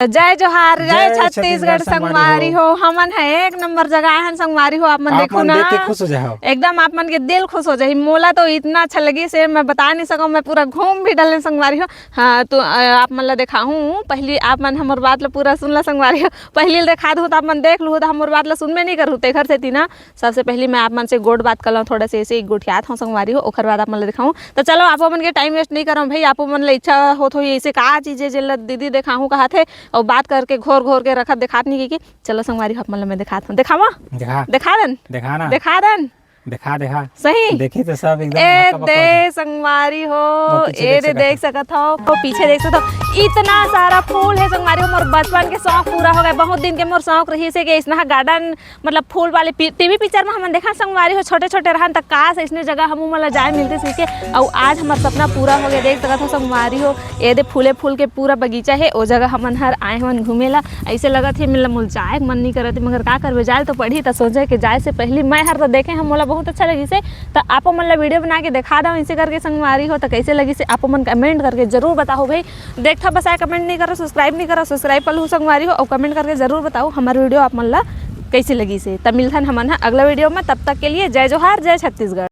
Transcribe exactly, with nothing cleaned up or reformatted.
जय जोहार, जय जय छत्तीसगढ़ छत्तीसगढ़ संगवारी संगवारी हो। हो। हमन ह एक नंबर जगह आए हन संगवारी हो, आप मन आप देखो मन ना। देख के खुश हो जाओ। एकदम आप मन के दिल खुश हो जाही। मोला तो इतना अच्छा लगिस हे, मैं बता नहीं सकूं, मैं पूरा घूम भी डलेन संगवारी हो। हाँ, तो अ, आप मन ला देखाहूं, पहली आप मन हमर बात ला पूरा सुन ला संगवारी हो। पहली ले देखा दूं तो आप मन देख लूहू, तो हमर बात ला सुनबे नहीं करहू, तेखर सेती ना सबसे पहली मैं आप मन से गोठ बात कर लूं, थोड़ा से ऐसे ही गोठियात हूं संगवारी हो, ओखर बाद आप मन ला देखाहूं। तो चलो, आप मन के टाइम वेस्ट नहीं करम भाई, आप मन ला इच्छा होत होही ऐसे का चीज हे जेला दीदी देखाहूं कहत हे, और बात करके घोर घोर के रखत देखात नहीं कि। चलो संगवारी हो, आप मन ला मैं देखात हूं, देखावा? देखा। देखा देन? देखा ना। देखा देन? देखा, देखा। सही? देखी तो सब एकदम ए हक्का बक्का हो जाए। दे संगवारी हो, वो पीछे ए देख दे सकत देख हो। सकत हो, वो पीछे देख सकत हो, इतना सारा फूल हे संगवारी हो। मोर बचपन के शौक पूरा हो गए, बहुत दिन के मोर शौक रहिस हे कि इसना गार्डन, मतलब फूल वाले पी-, टीवी पिक्चर में हमन देखा संगवारी हो, छोटे छोटे रहन त काश इसने जगह हमू मन ला जाए मिलते सीखे। अउ आज हमर सपना पूरा हो गया, देख सकत हो संगवारी हो, ए दे फूले फूल के पूरा बगीचा हे, ओ जगह हमन हर आए हमन घूमे ला। ऐसे लगत हे, मतलब, मोला जाए के मन नहीं करत हे, मगर का करबे, जाए तो पड़ही। त सोचे के जाए से पहली मैं हर तो देखे हूं, मोला बहुत अच्छा लगिस हे। त आपो मन ला वीडियो बना के देखा दव, ऐसे करके संगवारी हो, त कैसे लगिस हे, आपो मन कमेंट करके जरूर बताओ भाई। देखथा बस आए कमेंट नहीं करो, सब्सक्राइब नहीं करो, सब्सक्राइब कर लू संगवारी हो, और कमेंट करके जरूर बताओ हमार वीडियो आप मन ला कैसे लगिस हे। त मिलथन हमन ह अगला वीडियो में, तब तक के लिए जय जोहार, जय छत्तीसगढ़।